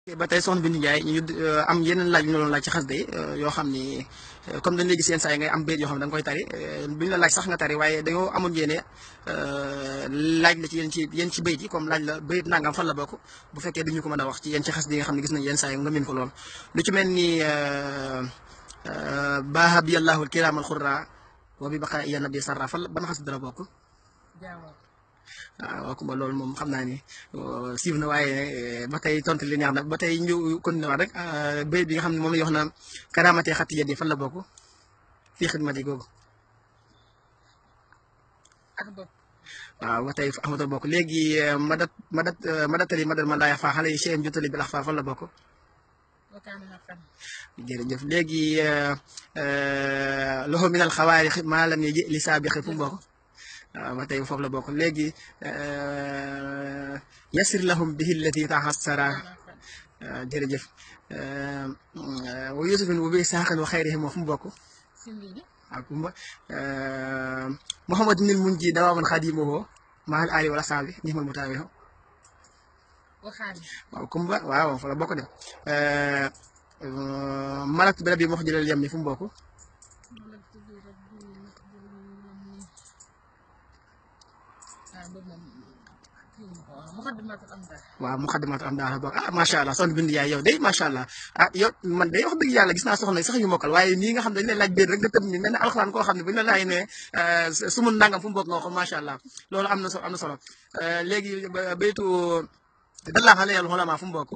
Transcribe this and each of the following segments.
ba tey soxna Bintu Ndiaye ñu am yeneen laaj yu ñu doon laaj ci xasida yi yoo xam ni comme dañ lay gis yenn saa yi ngay am bayit yoo xam ne da nga koy tari duñ la laaj sax nga tari waaye dañoo amoon yéene laaj la ci yéen ci bayit yi comme laaj la bayit nangam fan la bokk bu fekkee duñu ko mën a wax ci yéen ci xasida yi nga xam ne gis nañ yenn saa yi nga min ko lool lu ci mel ni baaha bi yàllaahu alkiraam alxurra wa bi baqaa iya nabi sarra fan la ban xasida la bokk waaw kumba loolu moom xam naa ni siiw na waaye ba tey tontu li neex na ba tey ñu continué waat rek bayit bi nga xam ne moom la ñu wax na karaamate xatti yadi fan la bokk fii xidmati googu waaw ba tey amatul bokk léegi madatali madal man laaya faa xale yi cheyem jottali bi lax faa fan la bokk jërëjëf léegi loxo minal xawaari maalam yi li saabiqi fu mu bokk waaw ba tey foofu la bokk léegi yasir lahum bihi allati tahassara jërëjëf wa yusufin wa bi saaqan wa xayrihim moo fu mu bokk waaw kumba muhammadinil munji dawaaman xadimuhu mahal ali wala saabi nihmal mutaawihu waaw kumba waaw fa la bokk de malak bi rabbi moo jëlal yem ni fu mu bokk waaw muxaddamatul am daal bokk macha allah soxna Bintu Ndiaye yow day macha allah yow man day wax dëgg yàlla gis naa soxna sax yu mokkal waaye nii nga xam ne dañ lay laaj biir rek nga tëb ni mel ne alxuraan koo xam ne bu ñu la laaj ne su mun nangam fu mu bokk nga wax macha allah loolu am na solo léegi baytu dallaa alayhi al-ulamaa fu mu bokk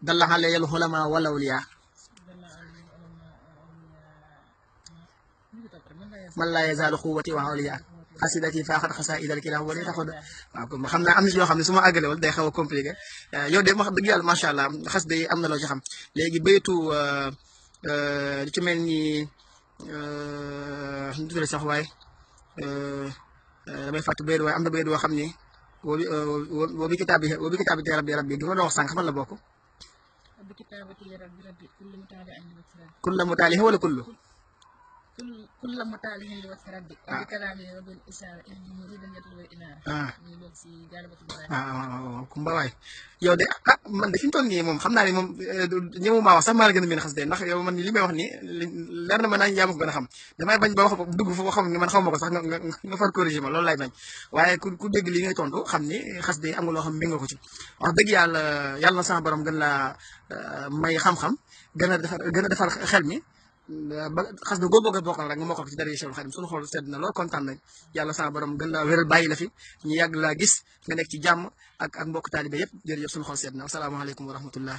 dallaa alayhi al-ulamaa wal awliyaa man laa yazaalu quwwati wa awliyaa xasidati faaxat xasaa'idal kiraam wala taxaw waaw comme xam naa am na si yoo xam ne su ma àggalewul day xaw a compliqué yow de wax dëgg yàlla macha allah xas day am na loo ci xam léegi baytu lu ci mel ni nu tuddee sax waaye damay fàtte bayit waaye am na bayit boo xam ni woo bi kitaabati rabbi gi ma doon wax sànq fan la bokk. kulla mutaalihin wala kullu. كل متعلم وتردد بكلامه وبالإشارة إن مريدا يطلب الإنارة kumba waay yow de man de fi mu toll nii moom xam naa ne moom ñëw maa wax sax maa la gën a mën xas de ndax yow man li may wax ni leer na ma naa yaa ma ko gën a xam damay bañ ba wax dugg foofu xam ne man xaw ma ko sax nga far corrigé ma loolu lay bañ waaye ku dégg li ngay tontu xam ni xas de am nga loo xam mbir nga ko ci wax dëgg yàlla na sama borom gën laa may xam-xam gën a defar xel mi ba xas na góor bëgg a bokkal rek nga mokkal ko ci dara Cheikhul Khadim suñu xool sedd na lool kontaan nañ yàlla sama borom gën laa wéral bàyyi la fi ñu yàgg laa gis nga nekk ci jàmm ak mbokk taalibe yëpp jërëjëf suñu xool sedd na asalaamaaleykum wa rahmatullah